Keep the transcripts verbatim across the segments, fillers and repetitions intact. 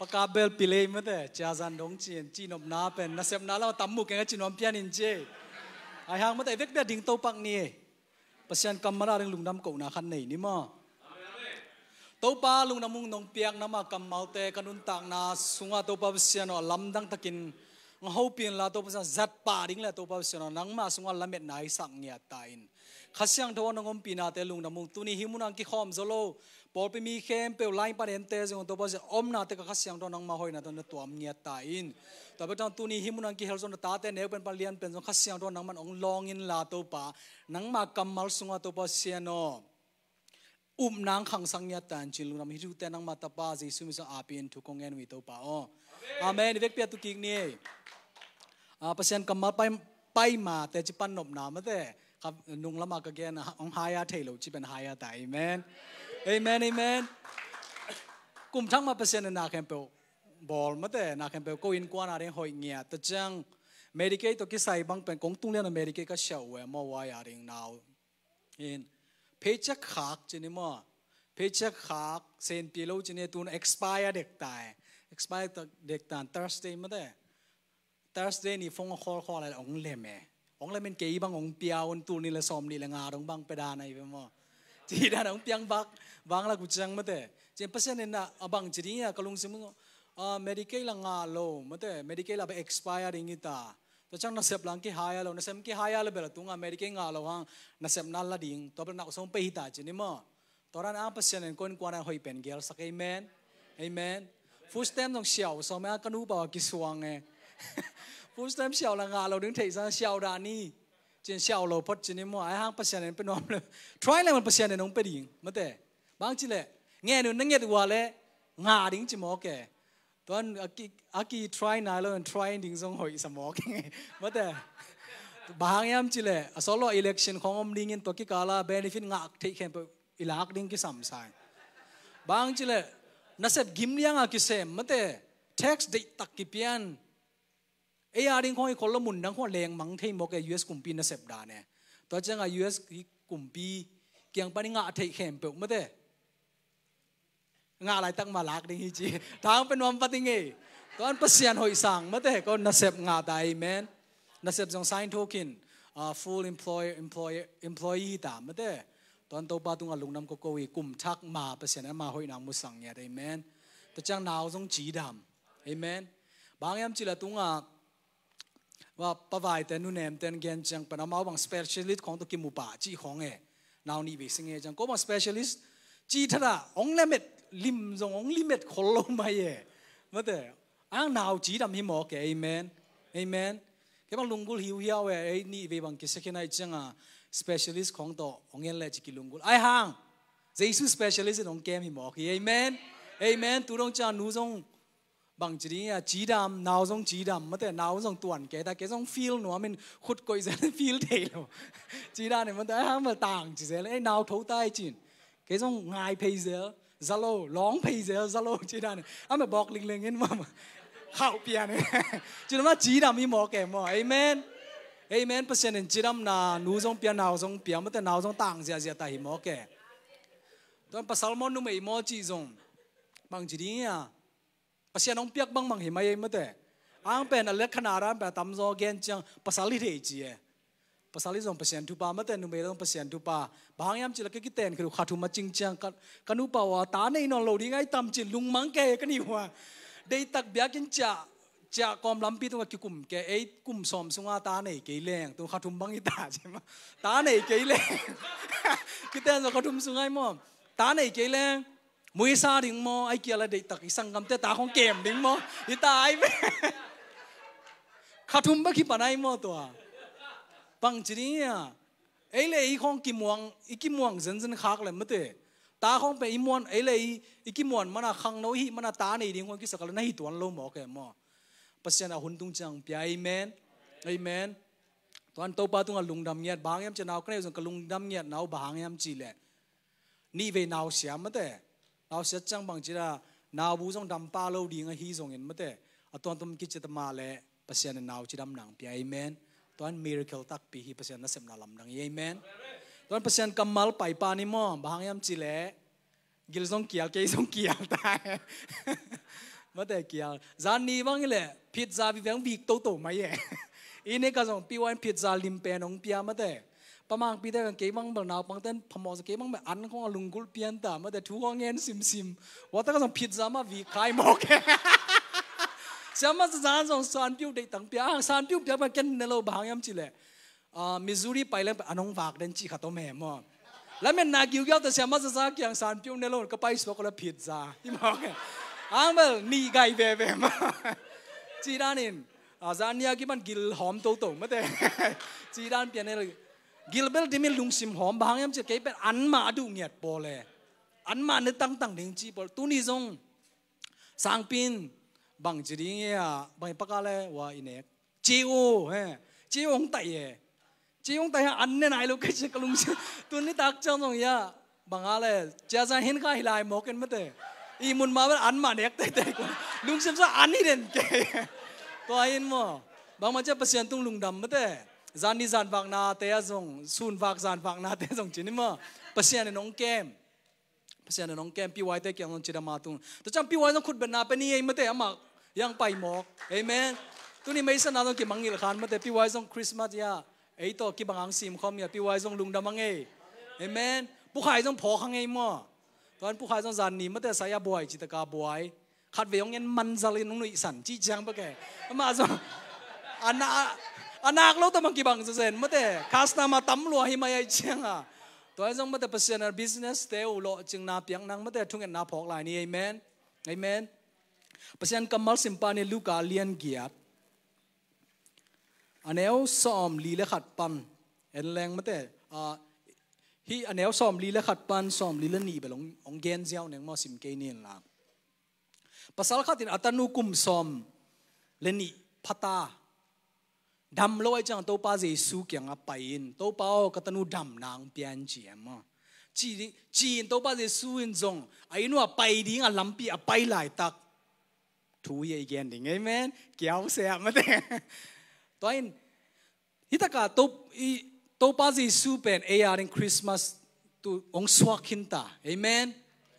Paka bel pilei mate, ciazan dong cin, cinopna pen nasepna lam a tam mu keng a cinuam pian in ci. Ai hang mate, vekpi a ding topak ni. Pasian kammal a ding lungdam kohna khat nei ni maw? Topa, lungdam ung, nong piak nangma kammalte ka nuntakna sungah Topa Pasian aw, lamdang takin nga hopih inla Topa Pasian, zat pah ding le Topa Pasian aw, nangma sungah lametna i sak ngiat ta in. Kha Siangtho aw, nong ompihnate lungdam ung. Tuni hih munah kikhawm zo lo pawlpi mi khempeuh, line pan ente zong Topa Pasian, omnate ka Kha Siangtho aw, nangma hoihna tawh na tuam ngiat ta in. Tua bek tang tuni hih munah kihel zo na tate neu pen pan lian pen zong Kha Siangtho aw, nangman hong lawng inla Topa, nangma kammal sungah Topa Pasian aw, upna hong khangsak ngiat ta in ci-in lungdam, hih thute nangma Tapa Jesu min sung api in thu kong ngen uh hi Topa aw. Amen. I vekpi a tu kik ni. Ah, Pasian kammal pai, pai mate ci pan nopna mate. Ka nung lama ka gen a, hong haya thei lo ci pen haya ta. Amen. Amen, amen. Kum thak ma Pasian in na khempeuh bawl mate, na khempeuh ko innkuan a ding hoih ngiat. Tua ciang Medicaid tawh kisai bang pen kong tung lian a Medicaid ka siah uh e maw, huai a ding nau in paycheck khak ci ni maw. Paycheck khak, senpi lo ci ni, tun expire dek ta e. Expire dek ta in Thursday mate. Thursday ni phone a call call a ong lem e. Ong lem in kei bang ong pia un, tul nih le sawm nih le nga dong bang pia dan ahi ve maw. Ci dan ong piang bak, bang la ku ciang mate. Ci Pasian in na a bang ci ding a ka lungsim, ah, Medicaid la ngah lo mate, Medicaid la bel expire ding hi ta. Tua ciang nasep la kihaya lo, nasep kihaya le bel a tunga Medicaid ngah lo hang, nasepna la ding, tua bel na song pei hi ta ci ni maw. Tua dan ang Pasian in ko innkuan a hoih pen gelsak, amen. Amen. Food stamp zong siau sawm e, ka nupa a kisuang e. Food stamp siau la ngah lo ding theih sa, siau dah ni. Ci-in siau lo phot ci ni maw, ai hang Pasian in pe nuam le. Try le man Pasian in hong pe ding mate. Bang ci le, ngen un na nget uh a le ngah ding ci mawk e. Tuan a ki, a ki try nai lo in try ding zong hoih sa mawk e. Mate. Bang hang hiam ci le, a solo election khong om ding in tua kikal a benefit ngah theih khempeuh i lak ding kisam sa in. Bang ci le, nasep gim liang a kisem mate, tax deih tak kipia in. Ei a ding khong i khol lo, mun dang khong lengmang thei mawk e U S kumpi nasep dan e. Tua ciang a U S kumpi kiang pan i ngah theih khempeuh mate, ngah laitak ma lak ding hi ci. Tang pe nuam pah ding e. Tuan Pasian hoih sang mate, ko nasep ngah ta, amen. Nasep zong sign token, ah, full employer, employer, employee hi ta mate. Tuan Topa tungah lungdam ko ko hi, kum thak ma Pasian in ama hoihna mu sang ngiat, amen. Tua ciang nau zong cidam, amen. Bang hiam ci le tunga, va, pavaite nunemten gen ciang pan amau bang specialist khong tawh kimu pah cih khong e. Nau nih vei sing e ciang ko bang specialist cih thadah ong lamet, lim zong ong limet khol lo mai e. Mate, ang nau cidam hi mawk e, amen. Amen. Kei bang lunggulh hiuhiau e, ei nih vei bang kisakhin ahih cianga specialist khong tawh ong en le ci kilunggulh. Ai hang Jesu specialist in ong kem hi mawk hi, amen. Amen. Tu dong ciang nu zong bang ci ding a, cidam, nau zong cidam mate, nau zong tuan kei ta, kei zong feel nuam in khut koih zel feel thei lo. Ci dan in mate, ai hang bel tang ci zel, ei nau tho ta i cin. Kei zong ngai phei zel, za lo, lawng phei zel, za lo, ci dan in. Amah bawk lingleng in mama khauh pian in. Ci dan mah cidam hi mawk e maw. Amen. Amen. Pasian in cidamna nu zong pia, nau zong pia mate, nau zong tang ziahziah ta hi mawk e. Tuan pasal maw numei maw cih zong bang ci ding a, Pasian hong piak bangmang hi mai ei mate. Ang pen a lek khana dan pen a tamzaw gen ciang pasal hi thei ci e. Pasal hi zong Pasian thupha mate, numei zong Pasian thupha. Bang hang hiam ci le ka kiten khit uh kha thum a cing ciang ka, ka nupa uh a ta nei nawn lo ding ahi tam cin lungmang kei ka nih uh a. Deihtak biakinn ciah, ciah kawm lampi tungah kikum kei, ei kum sawm sunga ta nei kei leng, tung kha thum bang hi ta ci ma. Ta nei kei leng. Kiten zong kha thum sung ahi maw. Ta nei kei leng. Muisa ding maw, ai kia la deihtak i sanggamte ta khong kem ding maw. I ta ai ve. Kha thum bek hi pan ai maw tua. Bang ci ding a. Ei le i khong kimuang, i kimuang zenzen khak le mate. Ta khong pe i muan, ei le i, i kimuan mana khangno i hih mana ta nei ding khong kisak a la na hi tuan lo mawk e maw. Pasian a hun tung ciang pia, amen. Amen. Tuan Topa tungah lungdam ngiat, bang hang hiam ci le nau ka nei uh zong ka lungdam ngiat nau bang hang hiam ci le. Nih vei nau sia mate. Nau sia ciang bang ci le, nau bu zong dam pah lo ding ahi zongin mate. A tuantum kici ta mah le, Pasian in nau cidam nang pia, amen. Tuan miracle takpi hi Pasian nasepna lamdang hi, amen. Tuan Pasian kammal pai pah ni maw, bang hang hiam ci le, gil zong kial, kei zong kial ta. Mate kial. Zan ni bang i leh pizza viveng vik toto mai e. I ne ka zong piuain pizza lim pen ong pia mate. Pamangpi te kan kei bang bel naupang ten phamawh sa kei bang bel an khong a lunggulh pian ta mate thu khong ngen simsim. Wata ka zong pizza ma vik khai mawk e. Siama zazan zong sanpiu deih tang pia ang sanpiu pia bang ken ne lo bang yam ci leh. Ah, Missouri pai leng pen a nong vak den cih khat om he maw. Lametna giugiau ta siama zaza kiang sanpiu ne lo ka pai suak la pizza. Hi maw ke. Ang bel nih gai veve maw. Ci danin, ah, zan nia kiman gil hawm toto mate. Ci dan pian ne lo. Gil bel dimin lungsim hawm bang yam ci kei pen anmah a duh ngiat pawl e. Anmah ne tangtang ding ci pawl. Tuni zong sangpin bang ci ding e a bang i paka le wa i nek. Ci uh he. Ci uh hong taih e. Ci uh hong taih he an ne nai lo kei ci ka lungsim. Tun nitak ciang zong ia bang a le cia zan hin kha hi lai mawk in mate. I mun ma bel an mah nek teitei ko. Lungsim sa an hi den kei. Tua in maw bangma cia Pasian tung lungdam mate. Zan ni zan vakna te a zong sun vak zan vakna te a zong ci ni maw. Pasian in hong kem. Pasian in hong kem piuaite kiang zong cidam a tung. Tua ciang piuai zong khutbetna pe ni ei mate amah yang pai mawk. Amen. Tuni meisana zong kimangngilh khan mate piuai zong Christmas ia ei tawh kibang ang sim khawm ia piuai zong lungdam a ngei. Amen. Pukhai zong phawk a ngei maw. Tuan pukhai zong zan ni mate sai a buai citaka buai. Khat vei hong en manzal in hong nuihsan cih ciang bek e. Amah zong a nak lo tamang kibang zazen mate customer tam lua hi mai ai ciang a. Tua zong mate Pasian a business te uh lawhcingna piak nang mate thungetna phawk lai ni. Amen. Amen. Pasian kammal simpa ni Luka lian giat a neu sawm li le khat pan en leng mate. Ah, hi a neu sawm li le khat pan sawm li le nih bel hong gen ziau neng maw sim kei ni in la. Pasal khat in a tanu kum sawm le nih phata dam lo ai ciang Topa Jesu kiangah pai in Topa aw ka tanu dam nang pian ci em maw. Ci, ci in Topa Jesu in zong a inn uh a pai ding a lampi a pai laitak thu hi a i gen ding. Amen. Kiau se ah mate. Tua in Hi taka to, i, Topa Jesu pen ei a ding Christmas tu hong suak khin ta. Amen.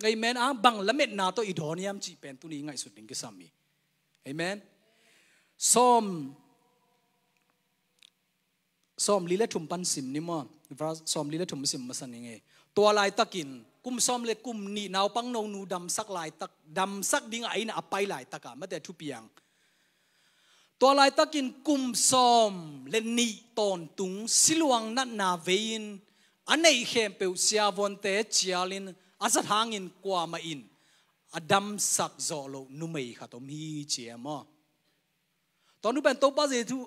Amen. A bang lametna tawh i dawn hiam cih pen tuni i ngaihsut ding kisam hi. Amen. Sawm sawm li le thum pan sim ni maw. Verse sawm li le thum sim masa ni ngei. Tua laitakin kum sawm le kum nih naupang nonu damsak laitak damsak ding a inn a pai laitaka mate thupiang. Tua laitakin kum sawm le nih tawntung siluang natna vei-in a neih khempeuh siavuante cialin a zat hangin kuamah in a damsak zawh loh numei khat om hi ci e maw. Tua nu pen Topa Jesu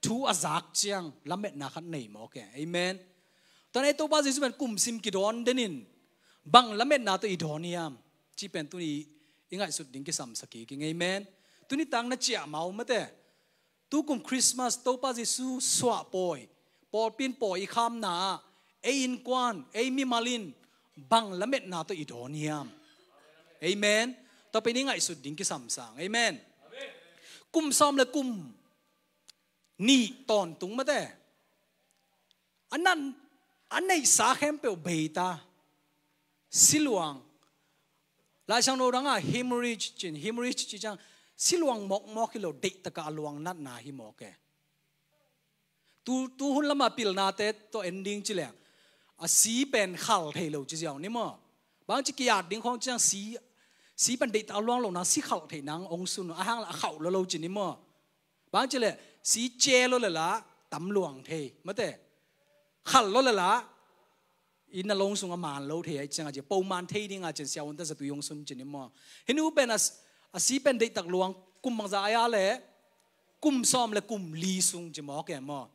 thu a zak ciang lametna khat nei mawk e. Amen. Tua nei Topa Jesu pen kum sim kidawn denin bang lametna tawh i dawn hiam cih pen tuni i ngaihsut ding kisamsak hi king. Amen. Tuni tang na ciah mau mate. Tukum Christmas Topa Jesu suah pawi pawlpin pawi i khamna ah ei innkuan ei mimal in bang lametna tawh i dawn hiam. Amen. Tua pen i ngaihsut ding kisamsang. Amen. Kum sawm le kum nih tawntung mate. A nan a neihsa khempeuh beita siluang. Laisiangtho dangah hemorrhage cin hemorrhage ci ciang siluang mawkmawk hi lo deihtaka a luang natna hi mawk e. Tu, tu hun lama pilnate tawh en ding ci leng a si pen khal thei lo ci ziau ni maw. Bangci ki-at ding khawng ciang si, si pen deihtaka luang lo nang si khal thei nang ong sun a hang la a khauh lo lo ci ni maw. Bang ci le si ce lo le la tam luang thei mate. Khal lo le la i na long sung a man lo thei ai ciang a ci po man thei ding a cin siavuante zatui ong sun cin i maw. Hinu pen a si pen deihtak luang kum bangza ai a le kum sawm le kum li sung ci maw ke maw.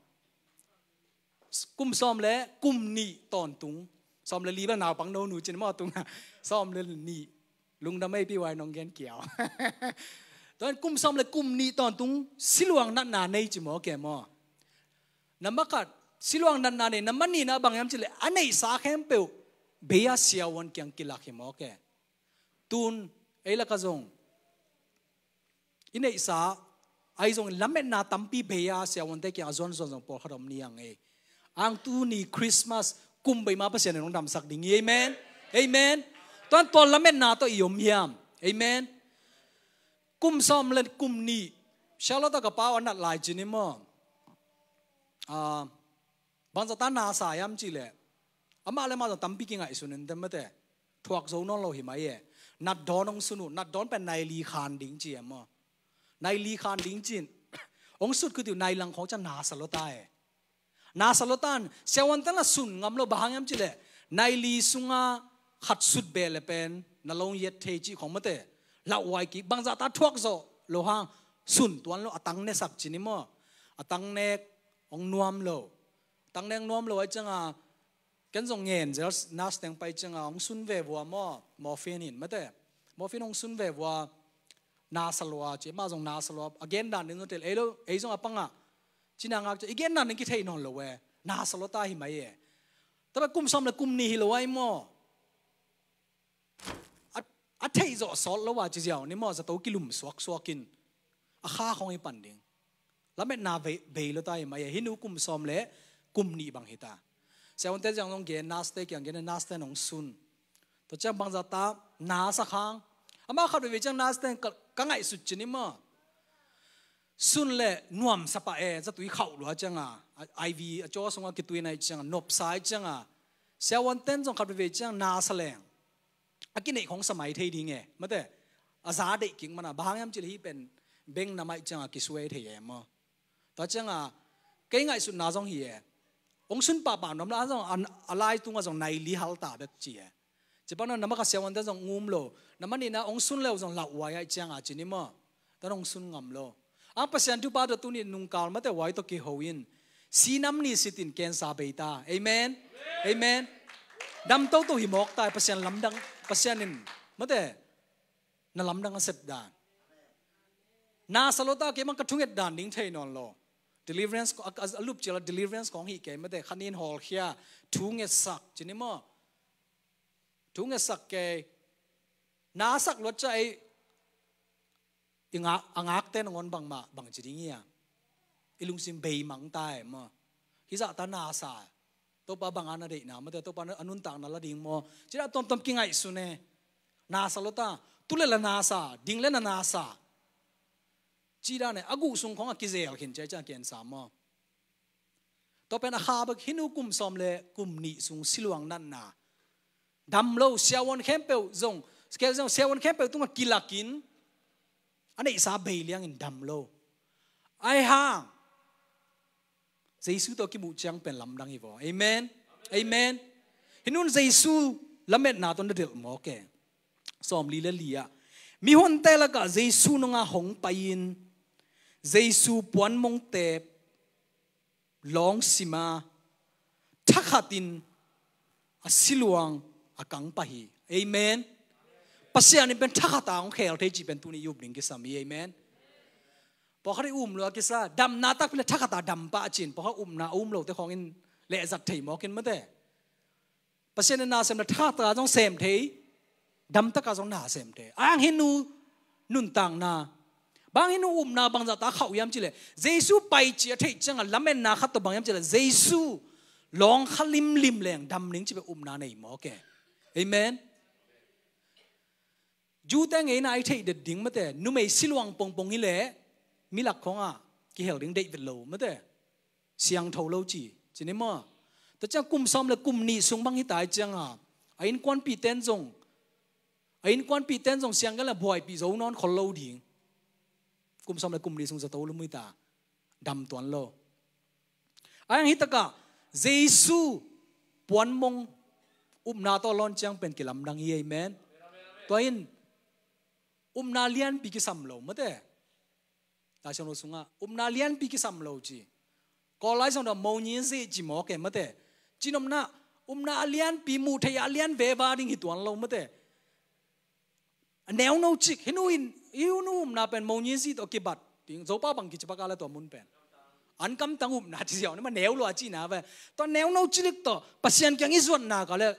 Kum sawm le kum nih tawntung. Sawm le li bel naupang no nu cin maw tung. Sawm le nih. Lungdam ei pi wai nong gen kiau. Tuan kum sawm le kum nih tawntung siluang natna nei ci maw ke maw. Nambat khat siluang natna nei nambat nihna bang hiam ci le a neihsa khempeuh bei a siavuan kiang kilak hi maw ke. Tun ei laka zong i neihsa ai zong lametna tampi bei a siavuante kiang a zuanzuan zong pawlkhat om ni ang ei. Ang tuni Christmas kum bei ma Pasian in hong damsak ding hi. Amen. Amen. Tuan tuan lametna tawh i om hiam. Amen. Kum sawm le kum nih, Charlotte a ka pau a nat lai cin i maw? Ah, bangzah ta na sa hiam cih leh, amah le amah zong tampi kingaihsun in te mate. Thuak zo nawn lo hi mai e. Nat dawn hong sun uh, nat dawn pen nai li khan ding ci e maw? Nai li khan ding cin. Hong sut khutiu nai lang khawng ciang na sa lua ta e. Na sa lua tan, siavuanten la sun ngam lo, bang hang hiam cih leh, nai li sunga khat sut beh le pen na lo yet thei cih khawng mate. Lauhuai kik, bangzah ta thuak zawh lo hang, sun tuan lo, a tang ne sak cin i maw? A tang nek hong nuam lo. Tang nek nuam lo ahih cianga, ken zong ngen zel, nurse teng pai cianga hong sun ve vua maw, morphine in mate. Morphine hong sun ve vua, na sa lua ci, amah zong na sa lua, a gen dan ding zong tel, ei lo, ei zong a pangah, cina ngak ci, i gen dan ding kithei nawn lo e, na sa lua ta hi mai e. Tua pen kum sawm le kum nih hi lo ai maw? A, a theih zawh sawt lo a ci ziau ni maw, zato kilum suaksuak in, a kha khawng hi pan ding. Lametna bei, bei lua ta hi mai e, hih nu kum sawm le kum nih bang hi ta. Siavuante ciang zong gen, nurse te kiang gen, nurse te hong sun. Tua ciang bangzah ta na sa khang. Amah khat veivei ciang nurse te ka, ka ngaihsut cin i maw? Sun le nuam sa pah e, zatui khauh lua cianga, a, I V a caw sunga kitui na ahih cianga, nop sa ahih cianga. Siavuanten zong khat veivei ciang na sa leng, a kineih khawng sa mai thei ding e mate. A za deih kik mana, bang hang hiam cih leh hih pen beng na mai cianga kisuai thei e maw? Tua cianga kei ngaihsutna zong hi e. Hong sun pahpah nuam la zong, a, a lai tunga zong nai li hal ta bek ci e. Ci pan na maka siavuante zong ngum lo. Na manihna hong sun le uh zong lauhuai ahih cianga cin i maw? Tan hong sun ngam lo. Ang Pasian thupha tawh tuni nungkal mate huai tawh kiho in, si nam ni sitin cancer bei ta. Amen. Amen. Dam toto hi mawk ta, Pasian lamdang, Pasian in mate, na lamdang a sep dan. Na sa lua ta, keimah ka thunget dan ding thei nawn lo. Deliverance ko, a, a, a lup cial a deliverance kong hi kei mate, khanin hawlkhia, thungetsak cin i maw? Thungetsak kei, na sak luat ciang ei, i ngak, a ngakte nangawn bangmah bang ci ding hia? I lungsim bei mang ta e maw? Hih zah ta na sa, Topa bang a na deihna mate, Topa a nuntakna la ding maw? Ci dan tuamtuam kingaihsun e. Na sa lua ta, tu le la na sa, ding le na na sa. Ci dan e, a guh sung khawng a kizel khin ciai ciang cancer maw? Tua pen a kha bek, hih nu kum sawm le kum nih sung siluang natna. Dam lo, siavuan khempeuh zong, siavuan khempeuh tungah kilakin, a neihsa bei liangin dam lo. Ai hang, Jesu tawh kimuh ciang pen lamdang hi vaw. Amen. Amen. Hih nun Jesu lametna tawh na delh mawk e. Sawmli le li ah, mihonte lakah Jesu nungah hong pai-in, Jesu puanmong teep, lawng sima, thakhatin a siluang a kang pah hi. Amen. Pasian in pen thakhata hong khel thei cih pen tuni i up ding kisam hi. Amen. Pawlkhat i um lua kisa, damna takpi le thakhata dam pah cin, pawlkhat upna a um lote khawngin lehzat thei mawkin mate. Pasian in na sem le thakhata zong sem thei, damtaka zong na sem thei. Ang hih nu nuntakna, bang hih nu upna bangzah ta khauh hiam cih leh, Jesu pai ci a theih ciangah lametna khat tawh bang hiam cih leh, Jesu lawng kha limlim leng dam ning ci bek upna nei mawk e. Amen. Jute ngeina i theih det ding mate, numei siluang pongpong hi leh, milak khawngah kihel ding deih vet lo mate. Siangtho lo ci, ci ni maw? Tua ciang kum sawm le kum nih sung bang hi ta i cianga, a innkuanpihten zong, a innkuanpihten zong siangtho le buaipih zo nawn khol lo ding. Kum sawm le kum nih sung zato lum hi ta, dam tuan lo. A yang hi takah Jesu puanmong upna tawh lawn ciang pen kilamdang hi. Amen. Tua in upna lianpi kisam lo mate. Laisiangtho sungah upna lianpi kisam lo ci. Kawl laisiangtho ah mawhnyin si ci mawk e mate. Cinopna, upna a lianpi muh theih a lian veva ding hi tuan lo mate. A neuno cik, hih nu in, hih nu upna pen mawhnyin si tawh kibat ding, Zopa bang kici baka le tua mun pen. An kamtang upna ci ziau ni ma neu lua cihna ve. Tua neuno cilik tawh Pasian kiang i zuatna ka le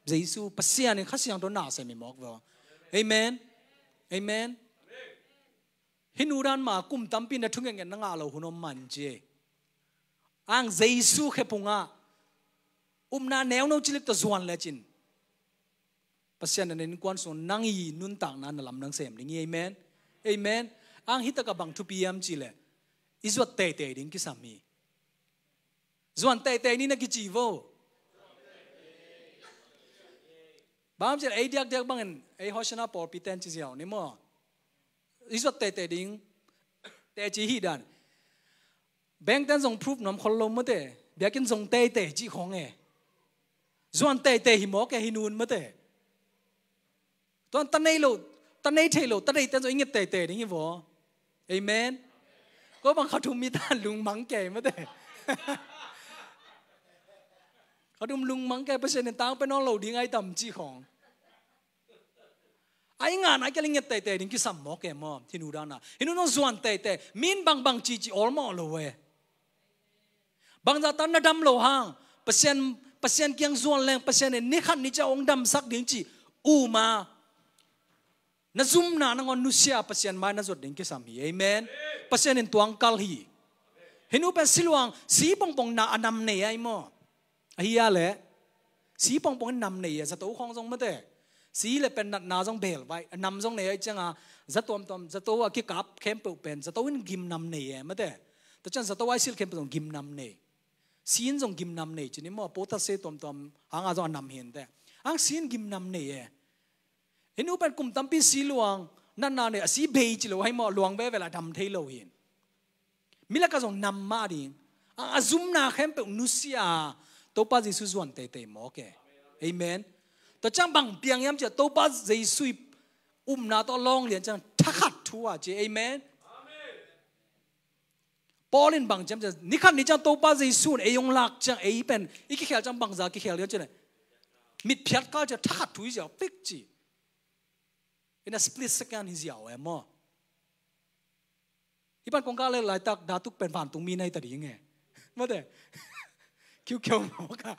Jesu, Pasian in Kha Siangtho na sem hi mawk ve. Amen. Amen. Hih nu dan ma kum tampi na thungetnget na ngah lo hun om man ci. Ang Jesu khephungah upna neuno cilik tawh zuan lecin Pasian in na innkuan sung nang i nuntakna na lamdang sem ding hi. Amen. Amen. Ang hi takah bang thupi hiam cih leh i zuat teitei ding kisam hi. Zuan teitei ni na kici vo. Bang hiam cih leh ei diakdiak bangin ei Hosanna pawlpi ten ci ziau ni maw. I zuat teitei ding teci hi dan. Bank ten zong proof nuam khol lo mate. Biakinn zong teitei cih khawng e. Zuan teitei hi mawk e, hi nun mate. Tuan ta nei lo, ta nei thei lo, ta nei ten zong i nget teitei ding hi vaw. Amen. Ko bang khat thum mi tan lungmang kei mate. Khat thum lungmang kei, Pasian in tang pe nawn lo ding ai tam cih khawng. Ai ngan ai kei leh nget teitei ding kisam mawk e maw. Hi nu dan a, hi nu nong zuan teitei. Min bangbang cici awlmawh lo e. Bangzah tan na dam lo hang Pasian, Pasian kiang zuan leng Pasian in ni khat ni ciang hong damsak ding cih um a, na zumna nangawn nusia Pasian mai na zuat ding kisam hi. Amen. Pasian in tuangkal hi. Hi nu pen si luang, si pongpong na a nam nei ai maw. Ahi a leh si pongpong in nam nei e, zato khawng zong mate. Si le pen natna zong bel vai, nam zong nei ai cianga, za tuamtuam, zato a kikap khempeuh pen zato in gim nam nei e mate. Tua ciang zato ai silh khempeuh zong gim nam nei. Si in zong gim nam nei ci ni maw, potassium tuamtuam hanga zong a nam hi inteh. Ang si in gim nam nei e. Hi nu pen kum tampi si luang, natna nei, a si bei ci lo ai maw, luang veve la dam thei lo hi. Mi lakah zong nam mah ding. A, a zumna khempeuh nusia Topa Jesu zuan teitei mawk e. Amen. Tua ciang bang piang hiam cih leh Topa Jesu i upna tawh lawng lian ciang thakhat thu a ci. Amen. Paul in bang ci hiam cih leh ni khat ni ciang Topa Jesu in ei hong lak ciang ei pen i kikhel ciang bangzah kikhel hiam cih leh mitphiat kal ciang thakhat thu hi ziau pik ci. In a split second hi ziau e maw. Hih pan kong kah leh laitak datuk pen vantung mi na hi ta ding e. Mate. Kiukiau mawk a.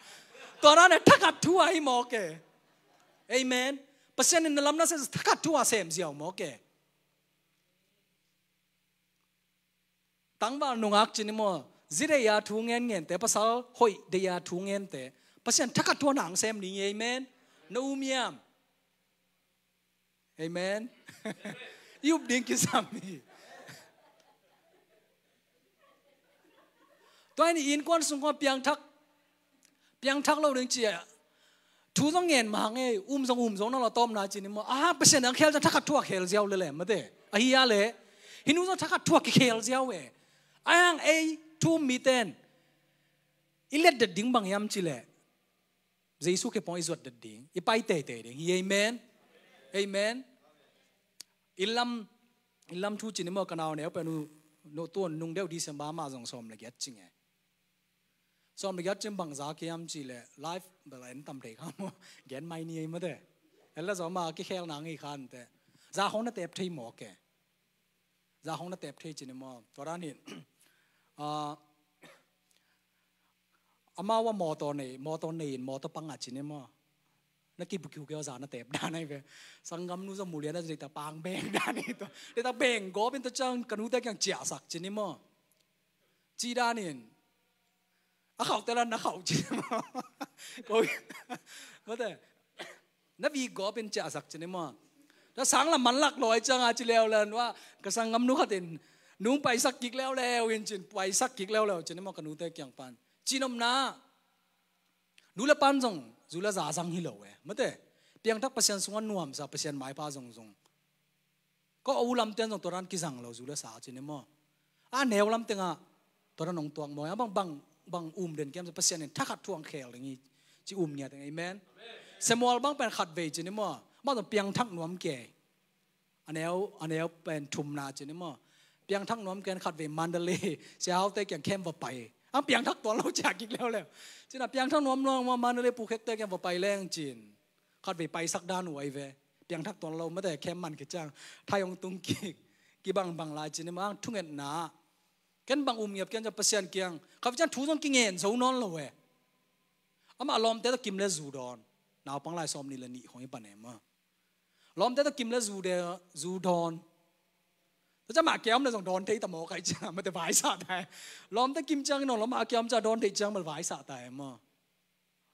Tua dan e, thakhat thu a hi mawk e. Amen. Pasian in na lam na sem thakhat thu a sem ziau mawk e. Tangval nungak ci ni maw. Zi deih a thu ngen ngente, pasal hoih deih a thu ngente, Pasian thakhat thu a na hong sem ding hi. Amen. Na um hiam? Amen. I up ding kisam hi. Tua in i innkuan sung khawng piangthak, piangthak lo ding ci a, thu zong ngen mah hang e, um zong um zong na lo tawpna ci ni maw. A, Pasian in hong khel ciang thakhat thu a khel ziau lele mate. Ahi a leh hi nu zong thakhat thu a kikhel ziau e. A hang ei thu um miten i letdet ding bang hiam cih leh Jesu khe pawng i zuat det ding, i pai teitei ding hi. Amen. Amen. Inn lam, inn lam thu ci ni maw, ka nau neu pen uh, no tuan nung deuh December mah zong sawm le giat cing e. Sawm le giat cing bangzah kiam cih leh life bel en tam thei kha maw. Gen mai ni ei mate. En la zong mah kikhel nang i khan te. Za khong na tep thei mawk e. Za khong na tep thei ci ni maw. Tua dan hi. Ah, amau a mawtaw nei, mawtaw nei in mawtaw pang a ci ni maw. Na kibukiu keu za na tep dan ahi ve. Sanggamnu zong mulian a zong deita pang beng dan hi tua. Deita beng gawp in tua ciang ka nute kiang ciahsak ci ni maw. Ci dan in. A khauh te la na khauh ci ni maw. Ko, mate. Na vik gawp in ciahsak ci ni maw. Tua sang lam man lak lawi ciang a ci leuleu in ua, ka sanggamnu khat in nung paisak kik leuleu in cin, paisak kik leuleu ci ni maw ka nute kiang pan. Cinopna, nu le pan zong zu le za zang hi lo e mate. Piangthak Pasian sungah nuamsa Pasian maipha zong zong. Ka u lam ten zong tua dan kizang lo zu le sa ci ni maw. A neu lam tengah tua dan hong tuak maw. A bang, bang, bang um den kiam sa Pasian in thakhat thu hong khel ding hi ci um ngiat ding. Amen. Samuel bang pen khatvei ci ni maw. Bang zong piangthak nuam kei. A neu, a neu pen thumna ci ni maw. Piangthak nuam ken khatvei Mandalay, Sia Haute kiang khem va pai. Ang piangthak tuan lo ciah kik leuleu. Cina piangthak nuam nuam maw Mandalay pu khekte kiang va pai leng cin. Khatvei paisak dan uh ahi ve. Piangthak tuan lo mate khem man kiciang. Thai hong tung kik. Kibangbang lai ci ni maw ang thungetna. Ken bang um ngiat ken ciang Pasian kiang. Khatvei ciang thu zong kingen zo nawn lo e. Amah lawmte ta kim le zu dawn. Naupang lai sawm nih le nih khong i pan e maw. Lawmte ta kim le zu de, zu dawn. Tua ciang mah kiam le zong dawn thei ta maw kai ciang, mate vaisa ta e. Lawmte kim ciang in ong lawm a kiam ciang dawn thei ciang mah vaisa ta e maw.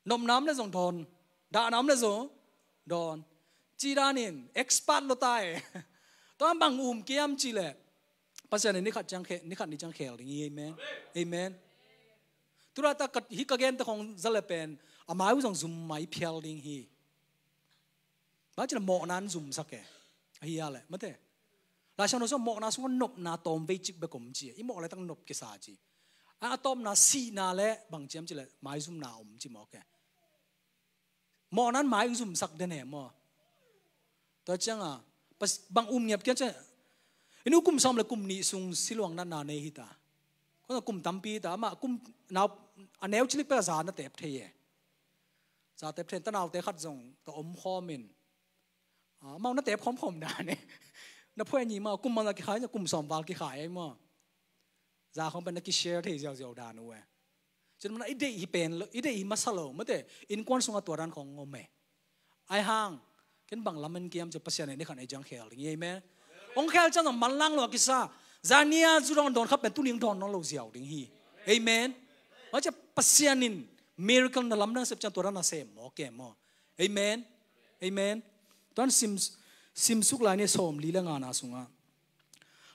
Nopna om le zong dawn. Dahna om le zong dawn. Ci dan in, expert lo ta e. Pa bang um kiam ci leh Pasian in ni khat ciang khe, ni khat ni ciang khel ding hi. Amen. Amen. Tua ta ka, hi ka gen ta khong za le pen a mai uh zong zum mai phial ding hi. Ba ci la mawhna in zumsak e. Ahi a le mate. Lai Siangtho sung mawhna sung nopna tawm vei cik bek om ci. I mawh le tang nop kisa ci. A tawpna sihna le bang ciam ci le maizumna om ci mawk e. Mawhna in mai zumsak den he maw? Tua ciang a bang um ngiap kian ciang inu kum sawm le kum nih sung siluang natna nei hi ta. Kong kum tampi ta amah kum nau a neu cilik pek a za na tep thei e. Za tep thei ta naute khat zong ta om khawm in. Amau na tep khawmkhawm dan e. Na phuai ni maw kum man a kikhai na kum sawm val kikhai ai maw? Za khawng pen na kishare thei ziauziau dan uh e. Cun mana i deih hi pen lo, i deih hi masa lo mate. Innkuan sungah tua dan khawng ngom e. Ai hang ken bang lamen kiam cu Pasian in ni khan ei ciang khel ding hi. Amen. Hong khel ciang zong manlang lo a kisa. Zania zu dong dawn khat pen tuning dawn nawn lo ziau ding hi. Amen. Macam Pasian in miracle na lamdang sep ciang tua dan na sem maw ke maw? Amen. Amen. Tuan sim, simsuk lai ni sawm li le ngana sungah.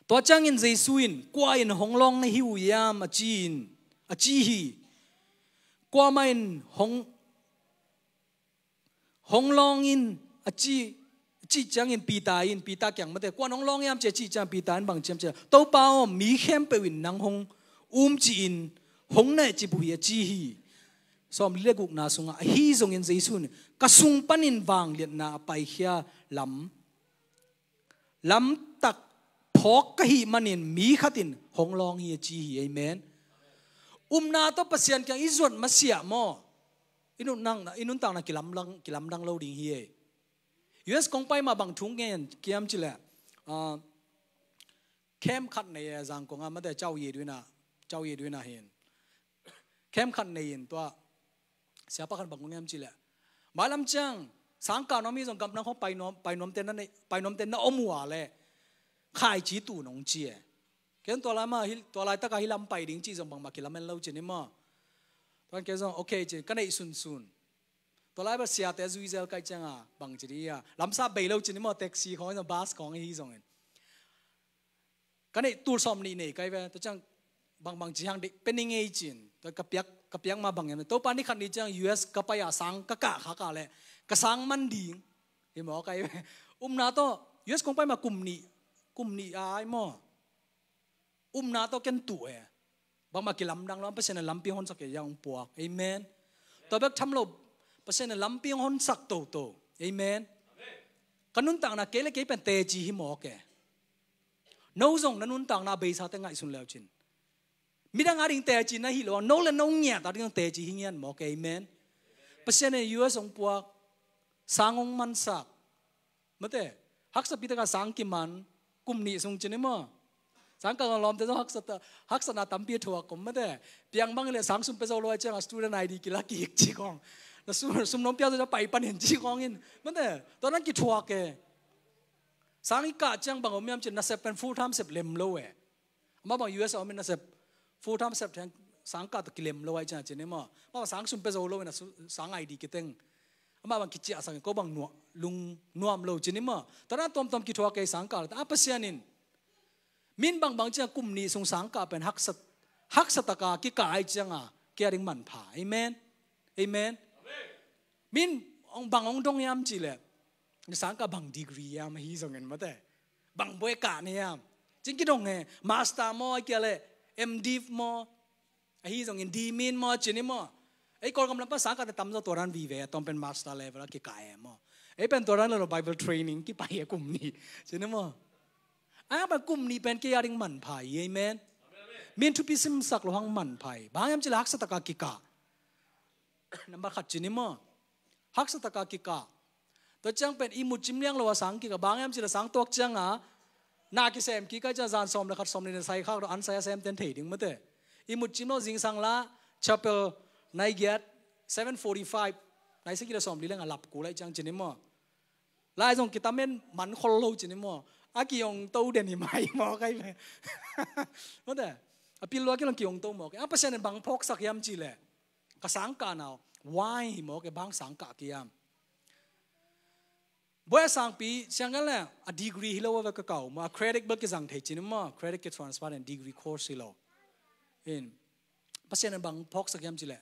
Tua ciangin Jesu in kua in hong lawng na hi uh hiam a ci in a ci hi. Kuamah in hong hong lawng in a ci, a cih ciangin Peter in Peter kiang mate kuan hong lawng hiam ci a cih ciang Peter in bang ciam ci a Topa aw mi khempeuh in nang hong um ci in hong neh cip uh hi a ci hi. Sawm li le gukna sungah ahi zongin Jesu in ka sung panin vangliatna a paikhia lam lamtak phawk ka hih manin mi khat in hong lawng hi a ci hi. Amen. Umna tawh Pasian kiang i zuat masiah maw? I nuntakna, i nuntakna kilamdang, kilamdang lo ding hi. U S kong pai mah bang thu ngen kiam ci leh camp khat nei e Zangkong ah mate Cau Ye Duina, Cau Ye Duina hin camp khat nei in tua siapa khan bang kong ngen ci leh mailam ciang sangkah nuam hi zong gamnang khong painuam, painuamte na om uh a le khaici tu nong ci e. Ken tua lai mah tua laitakah hi lam pai ding ci zong bangmah kilamen lo ci ni maw? Tuan ke zong okay ci ka neih sunsun. Tua lai bang siate zuizel kai cianga bang ci dih a lamsa bei lo ci ni maw? Taxi khawng zong bus khawng hi zongin ka neih tul sawm nih nei kai ve. Tua ciang bangbang ci hang dih pe ni ngei cin tua ka piak, ka piak ma bang em Topa ni khat ni ciang U S ka pai a sang ka kah kha ka le ka sang man ding hi maw kai ve. Umna tawh U S kong pai ma kum nih, kum nih ai maw? Umna tawh ken tuh e. Bangmah kilamdang lo an Pasian in lampi hong honsak e yang puak. Amen. Tua bek tham lo Pasian in lampi hong honsak toto. Amen. Ka nuntakna kei le kei pen teci hi mawk e. No zong na nuntakna beisate ngaihsun leu cin midang ading teci na hi lo a no le no ngiat ading teci hi ngian mawk e. Amen. Pasian in U S hong puak sang hong mansak mate haksa pi taka sang kiman kum nih sung cin i maw? Sang ka lawmte zong haksa ta, haksa na tampi a thuak kom mate piang bang le sang sum pe zo lo ai ciang a student I D kila kik ci kong na sum, sum nom pia zo pai pan hin ci kong in mate tua nan kithuak e. Sang i kah ciang bang om miam cin na sep pen full time sep lem lo e. Ama bang U S a om in na sep full time sep theng sang kah to kilem lo ai ciang cin i maw? Ama bang sang sum pe zo lo in na sang I D kiteng ama bang kiciah sang ko bang nuah lung nuam lo cin i maw? Tua na tuamtuam kithuak e sang kah lo ta a Pasian in min bangbang ciang kum nih sung sang kah pen haksa, haksa taka kikah ai cianga kia ding manpha. Amen. Amen. Min bang hong dong hiam ci le na sang kah bang degree hiam ahi zongin mate bang buai kah ni hiam cin kidong he master maw ai kia le M Div maw? Ahi zongin D Min maw cin i maw? Ei Kawlgam lampan sang kah te tam zo tua dan vive a tawm pen master level a kikah e maw? Ei pen tua dan lo Bible training kipai e kum nih cin i maw? A bang kum nih pen kei a ding manpha hi. Amen. Min thupi simsak lo hang manpha hi bang hiam ci le haksa taka kikah. Nambat khat cin i maw? Haksa taka kikah. Tua ciang pen i mut cim liang lo a sang kikah bang hiam ci le sang tuak cianga na kisem kik ai ciang zan sawm le khat sawm le na sai khak lo an sai a sem ten thei ding mate. I mut cim lo zingsang la chapel nai giat seven forty five nai sik le sawm li leng a lap kul ai ciang cin i maw? Lai zong kitamen man khol lo cin i maw? A kiyong to den hi mai maw kai ve. Mate a pil lo a kilong kiyong to maw kai a Pasian in bang phawksak hiam ci le ka sang kah nau wine hi maw kai bang sang kah kiam? Buai a sangpi siang kan le a degree hi lo a ve ka kau maw, a credit bel kizang thei cin maw, credit ki transfer in degree course hi lo. In Pasian in bang phawksak hiam cileh,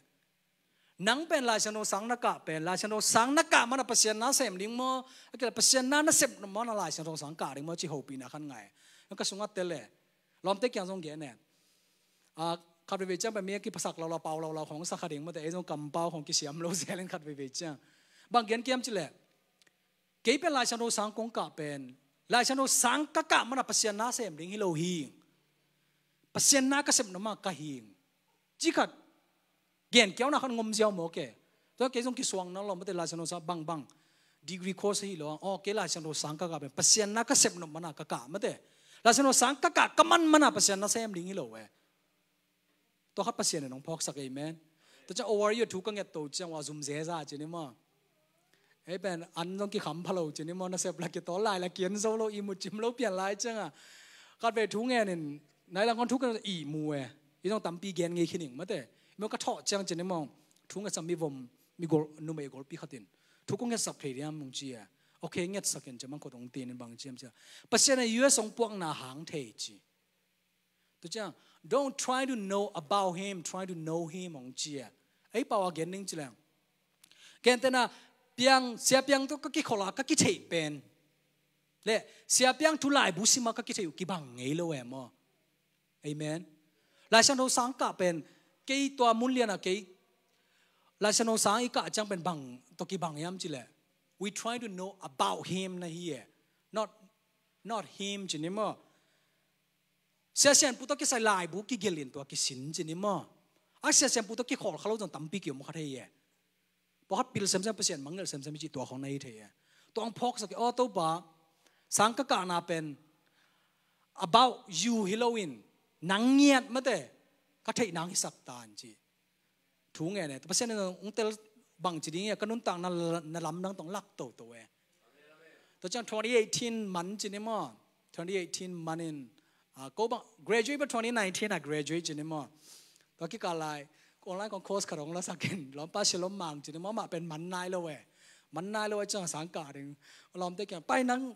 nang pen Lai Siangtho sang na kah pen, Lai Siangtho sang na kah mana Pasian na sem ding maw, a kile Pasian na na sem mana Lai Siangtho sang kah ding maw ci hopihna khan ngai. Ka sungat tel le lawmte kiang zong gen e. A, khat veivei ciang pen mi a kiphasak laulau, pau laulau khong sa kha ding mate, ei zong kampau khong kisiam lo zel in khat veivei ciang. Bang gen kiam cileh, kei pen Lai Siangtho sang kong kah pen, Lai Siangtho sang ka kah mana Pasian na sem ding hi lo hi. Pasian na ka sem noma ka hing. Ci khat gen kiau na khat ngom ziau maw ke. Tua kei zong kisuang na lo mate, Lai Siangtho sang bangbang degree course hi lo. Aw, kei Lai Siangtho sang ka kah pen Pasian na ka sem nop mana ka kah mate. Lai Siangtho sang ka kah ka man mana Pasian na sem ding hi lo e. Tua khat Pasian in hong phawksak, amen. Tua ciang over year thu ka nget to ciang wa zum zeza cin i maw. Ei pen an zong kikham pha lo cin i maw, na sep la kitawl lai la kian zo lo, i mu cim lo pian lai ciang a. Khat vei thu ngen in nai lang kon thu ka i mu e. I zong tampi gen ngei khining mate. I maw ka thawh ciang cin i maw. Thu ngetsak mi vom, mi gol, numei golpi khat in thu kong ngetsak thei diam hong ci e. Okay, ngetsak in ciang mang khot hong tin in bang ciam ciang. Pasian a U S hong puakna hang thei ci. Tua ciang, don't try to know about him, try to know him hong ci a. Ei pau a gen ding ci leng, gentehna, piang, sia piang tawh ka kikholh a ka kitheih pen le sia piang thu laibu sim a ka kitheih uh kibang ngei lo e maw. Amen. Lai Siangtho sang kah pen, kei tua mun lian a kei Lai Siangtho sang i kah ciang pen bang tawh kibang hiam cileh, we try to know about him na hi e. Not, not him cin i maw. Sia Sianpu tawh kisai laibu kigelh in tua kisin cin i maw. A Sia Sianpu tawh kikholh kha lo zong tampi kiom kha thei e. Pawlkhat pil semsem, Pasian mangngilh semsem i cih tua khong na hi thei e. Tua hong phawksak e, aw Topa, sang ka kahna pen about you hi lo in nang ngiat mate, ka theih nang hisak ta in ci. Thu ngen e. Pasian in hong tel bang ci ding e, ka nuntakna na lamdang tawh lak toto e. Tua ciang twenty eighteen man cin i maw. Twenty eighteen man in, ah, ko bang graduate bang twenty nineteen a graduate cin i maw. Tua kikal lai online kong course khat hong la sak in, lawmpa Shalom Mang cin i maw, mah pen man nai lo e. Man nai lo e ciang sang kah ding. Lawmte kiang pai nang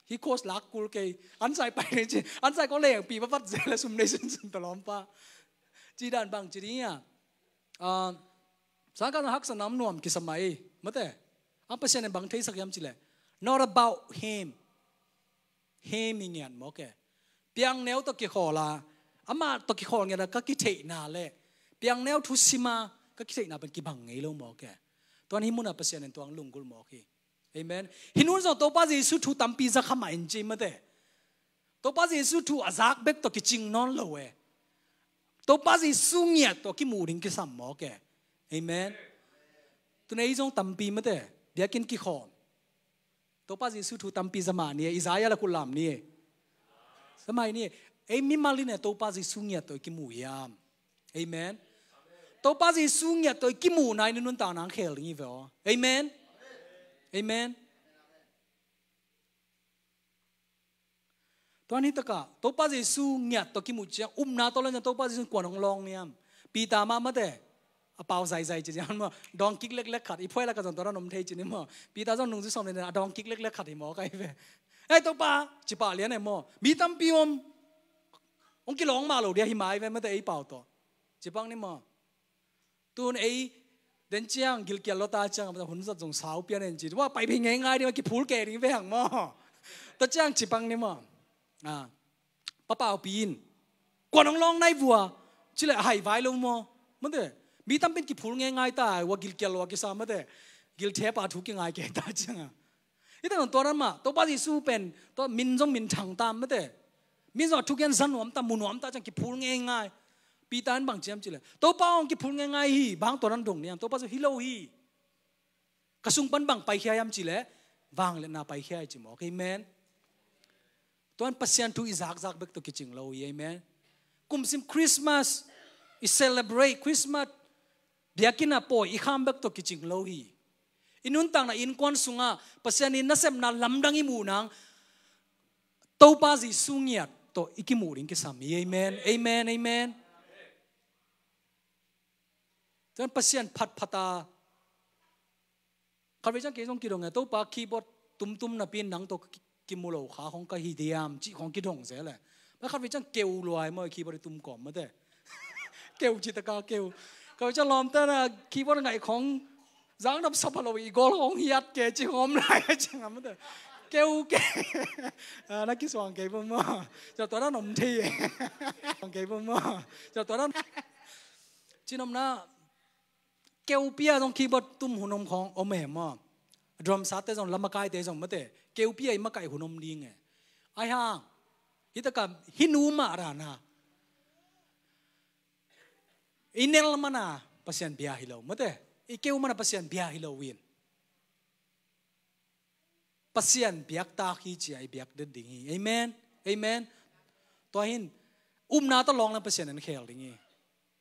hi course lak kul kei. An sai pai ding ci. An sai ko leng pi papat zel a sum nei sunsun ta lawmpa. Ci dan bang ci ding a. Ah, sang kah na haksa nam nuam kisa mai mate. Ang Pasian in bang theisak hiam cileh, not about him. Him i ngiat mawk e. Piangneu tawh kikhawl a, amah tawh kikhawl ngiat a ka kitheihna le piangneu thu sim a ka kitheihna pen kibang ngei lo mawk e. Tuan hih mun a Pasian in tuang lunggulh mawk hi. Amen. Hih nun zong Topa Jesu thu tampi za kha mah in ci mate. Topa Jesu thu a zak bek tawh kicing nawn lo e. Topa Jesu ngiat tawh kimuh ding kisam mawk e. Amen. Tun ei zong tampi mate, biakinn kikhawm, Topa Jesu thu tampi za mah ni e, Isaiah la khut lam ni e. Za mah ni e. Ei mimal in e Topa Jesu ngiat tawh i kimuh hiam? Amen. Topa Jesu ngiat tawh i kimuhna in i nuntakna hong khel ding hi ve aw. Amen. Amen. Tua ni takah Topa Jesu ngiat tawh kimuh ciang upna tawh le na Topa Jesu kuan hong lawng hiam? Peter mah mate. A pau zaizai ci ziang maw, dawng kik leklek khat, i phuai lak a zong tua dan om thei ci ni maw. Peter zong nungzui sawm ni a dawng kik leklek khat hi maw ka hi ve. Ei Topa, ci pah lian e maw. Mi tampi om. Hong kilawng mah lo dia hi mai ve mate ei pau tawh. Ci pang ni maw. Tun ei den ciang gilkial lo ta ciang hun zat zong sau pian en ci. Wa pai phei ngeingai ding a kiphul ke ding ve hang maw. Tua ciang ci pang ni maw. Ah. Papaupi in kuan hong lawng nai vua. Ci le a hai vai lo maw. Mate. Mi tampi in kiphul ngeingai ta, wa gilkial lo a kisa mate. Gilthep a thu kingai ke ta ciang a. Hita nong tua dan mah, Topa Jesu pen tua min zong minthang tam mate. Min zong a thugen za nuam ta, mu nuam ta ciang kiphul ngeingai. Peter in bang ci hiam ci le, Topa hong kiphul ngeingai hi, bang tua dan dong ni hiam? Topa Jesu hi lo hi. Ka sung pan bang paikhia hiam ci le, vangliatna paikhia hi ci mawk. Amen. Tuan Pasian thu i zakzak bek tawh kicing lo hi. Amen. Kumsim Christmas, i celebrate Christmas, biakinn a pawi i kham bek tawh kicing lo hi. I nuntakna innkuan sungah Pasian in nasepna lamdang i muh nang Topa Jesu ngiat tawh i kimuh ding kisam hi. Amen. Amen. Amen. Tuan Pasian phatphat a, khat vei ciang kei zong kidong e, Topa keyboard tumtum napi in nang tawh ki-, kimu lo kha khong ka hi diam cih khong kidong zel e. Mah khat vei ciang keu luai maw, keyboard i tum kawm mate. Keu cih taka keu. Khat vei ciang lawmte na keyboard ngaih khong zang dam sap a lo i gol khong hiat ke cih khong om lai a ciang a mate. Keu ke. Ah, na kisuang kei peuh maw. Tua dan om thei e. Kei peuh maw. Tua dan. Cin om na. Keu pia zong keyboard tum hun om khong om e maw. Drum sate zong, lamakaite zong mate. Keu pia i makaih hun om ding e. Ahi hang. Hi taka hi nu mah rana. I nel mana Pasian bia hi lo mate. I keu mana Pasian bia hi lo in. Pasian biaktak hi ci-a i biak det ding hi. Amen. Amen. Tua hin upna tawh lawng leng Pasian in khel ding hi.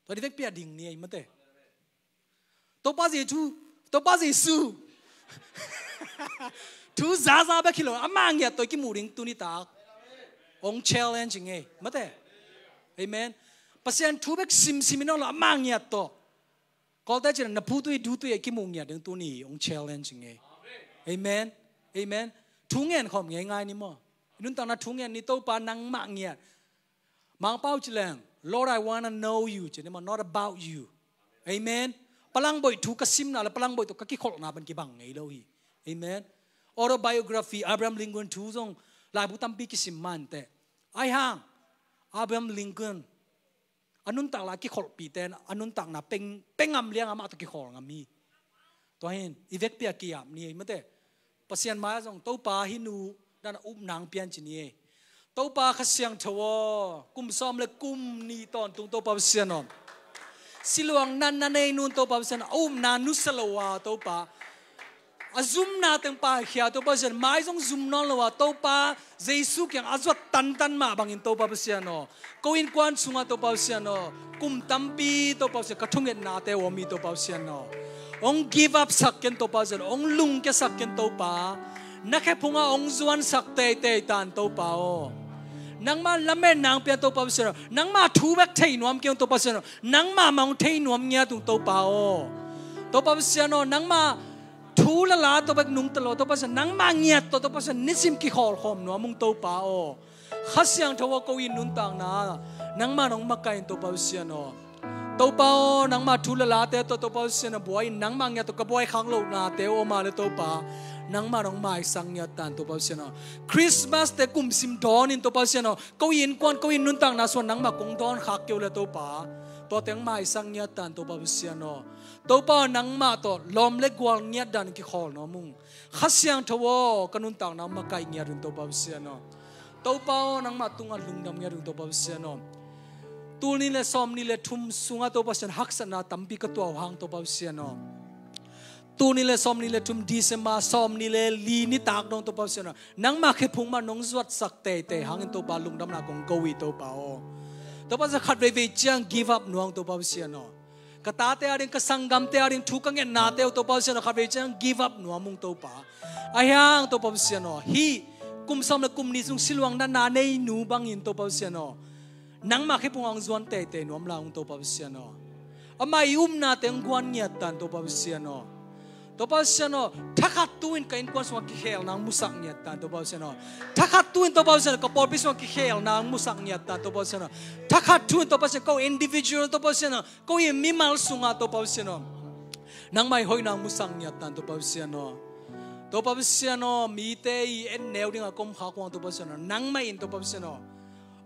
Tua di vekpi a ding ni ei mate. Topa Jesu, Topa Jesu. Thu zaza bek hi lo, amah ngiat tawh i kimu ding tuni tak. Ong challenge ngei mate. Amen. Pasian thu bek simsim in ong lo, amah ngiat tawh. Kawlte cin na phu tui du tui a kimu ngiat ding tuni ong challenge ngei. Amen. Amen. Thu ngen khawm ngei ngai ni maw. I nuntakna thu ngen ni, Topa nangmah ngiat. Mangpau ci leng, Lord, I wanna know you ci ni maw, not about you. Amen. Palangboih thu ka simna le palangboih tawh ka kikholhna pan kibang ngei lo hi. Amen. Autobiography, Abraham Lincoln thu zong laibu tampi kisim mante. Ahi hang Abraham Lincoln a nuntak la kikholhpihte in a nuntakna peng, peng ngam liang amah tawh kikhawl ngam hi. Tua hin i vekpi a ki-ap ni ei mate. Pasian mai-ah zong Topa hi nu dan a upna ong pian ci ni ei. Topa Kha Siangtho aw, kum sawm le kum nih tawntung Topa Pasian aw, siluang natna nei nu in Topa Pasian aw, a upna nusia lo a Topa, a zumna teng paikhia Topa Pasian, mai zong zum nawn lo a Topa Jesu kiang a zuat tantan mah bangin Topa Pasian aw, ko innkuan sungah Topa Pasian aw, kum tampi Topa Pasian ka thungetnate uh om hi Topa Pasian aw. Ong give up sak ken Topa Pasian aw, ong lungkia sak ken Topa. Na khephungah ong zuansak teitei tan Topa aw. Nangmah lametna ong pian Topa Pasian aw. Nangmah thu bek thei nuam kei ung Topa Pasian aw. Nangmah mah ong thei nuam ngiat ung Topa aw. Topa Pasian aw, nangmah thu le la tawh bek nungta lo Topa Pasian, nangmah ngiat tawh Topa Pasian, nisim kikhawlkhawm nuam ung Topa aw. Kha Siangtho aw, ko inn nuntakna nangmah nong makaih in Topa Pasian aw. Topa aw, nangmah thu le late tawh Topa Pasian aw, buai in nangmah ngiat tawh ka buai khak lohnate aw, om a le Topa, nangmah nong maisak ngiat tan Topa Pasian aw. Christmas te kum sim dawn in Topa Pasian aw, ko innkuan, ko inn nuntakna sungah nangmah kong dawn khak kei uh le Topa, tua teng maisak ngiat tan Topa Pasian aw. Topa aw, nangmah tawh lawm le gual ngiat dan kikhawl nuam ung. Kha Siangtho aw, ka nuntakna makaih ngiat un Topa Pasian aw. Topa aw, nangmah tungah lungdam ngiat un Topa Pasian aw. Tul nih le sawm nih le thum sungah Topa Pasian, haksatna tampi ka tuah uh hang Topa Pasian aw. Tul nih le sawm nih le thum December sawm nih le li nitak dong Topa Pasian aw, nangmah khephung mah nong zuatsak teitei hangin Topa, lungdamna kong ko hi Topa aw. Topa Pasian, khat veivei ciang give up nuam ung Topa Pasian aw. Ka tate ading, ka sanggamte ading thu ka ngetnate uh Topa Pasian aw, khat vei ciang give up nuam ung Topa. Ahi hang Topa Pasian aw, hih kum sawm le kum nih sung siluang natna nei nu bangin Topa Pasian aw, nangmah khephung ah ong zuan teitei nuam lai ung Topa Pasian aw. Amah i upnate ong guan ngiat tan Topa Pasian aw. Topa Pasian aw, thakhat tu-in ka innkuan sungah kikhelna ong musak ngiat tan Topa Pasian aw. Thakhat tu-in Topa Pasian aw, ka pawlpi sungah kikhelna ong musak ngiat tan Topa Pasian aw. Thakhat tu-in Topa Pasian aw, ko individual Topa Pasian aw, ko i mimal sungah Topa Pasian aw, nangmah i hoihna ong musak ngiat tan Topa Pasian aw. Topa Pasian aw, mite i en neu dingah ka om khak uh hang Topa Pasian aw, nangmah in Topa Pasian aw,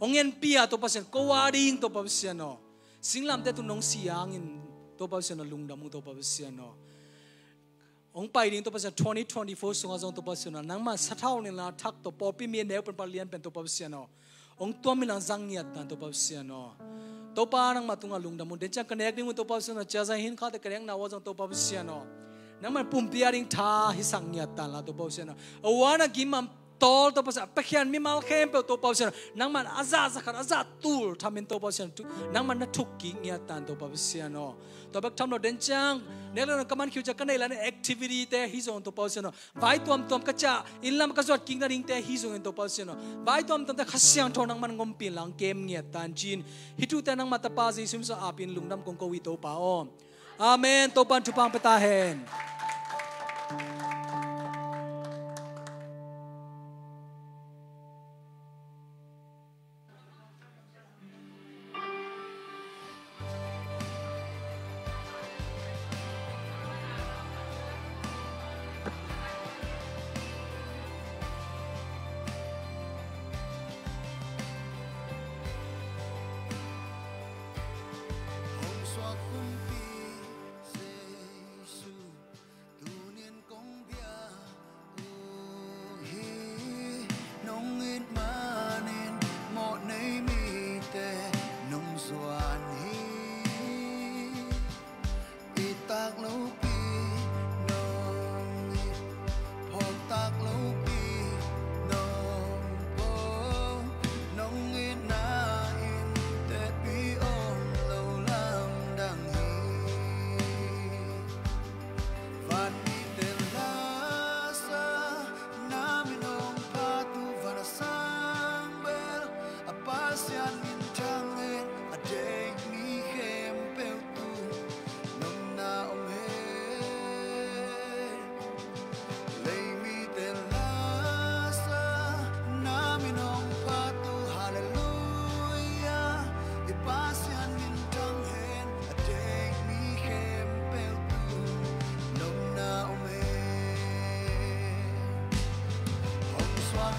ong enpih a Topa Pasian aw, ko ading Topa Pasian aw, singlamteh tung nong si hangin Topa Pasian aw, lungdam ung Topa Pasian aw. Ong pai ding Topa Pasian aw, twenty twenty-four sungah zong Topa Pasian aw, nangmah sathau nilna thak tawh pawlpi mi a neu pen, palian pen Topa Pasian aw, ong tuam in lang zang ngiat tan Topa Pasian aw. Topa, nangmah tungah lungdam ung. Denciang ka nek ding uh Topa Pasian aw, ciaza hin khate ka nekna uh ah zong Topa Pasian aw, nangmah in pumpi ading tha hisak ngiat tan la Topa Pasian aw. A wan a gim a tawl Topa Pasian aw, Pasian mimal khempeuh Topa Pasian aw, nangmah in a zah za khat, a zah tul thamin Topa Pasian aw, nangmah in na thuk kik ngiat tan Topa Pasian aw. Tua bek tham lo, denciang nek le nong ka man khiu ciang ka neih lai-in activity te hi zong Topa Pasian aw, vai tuamtuam ka ciah, inn lam ka zuat kik nadingte hi zongin Topa Pasian aw, vai tuamtuamte Kha Siangtho nangmah in ngompih in lang kem ngiat tan ci-in, hih thute nangmah Tapa Jesu min suang apin lungdam kong ko hi Topa aw. Amen. Topa in thupha ong pia ta hen. Pasian minthang hen, a deih mi khempeuh tungah nopna om hen. Leimite lasa na min hong phat uh, halleluiah. I Pasian minthang hen, a deih mi khempeuh tungah nopna om hen. Hong suak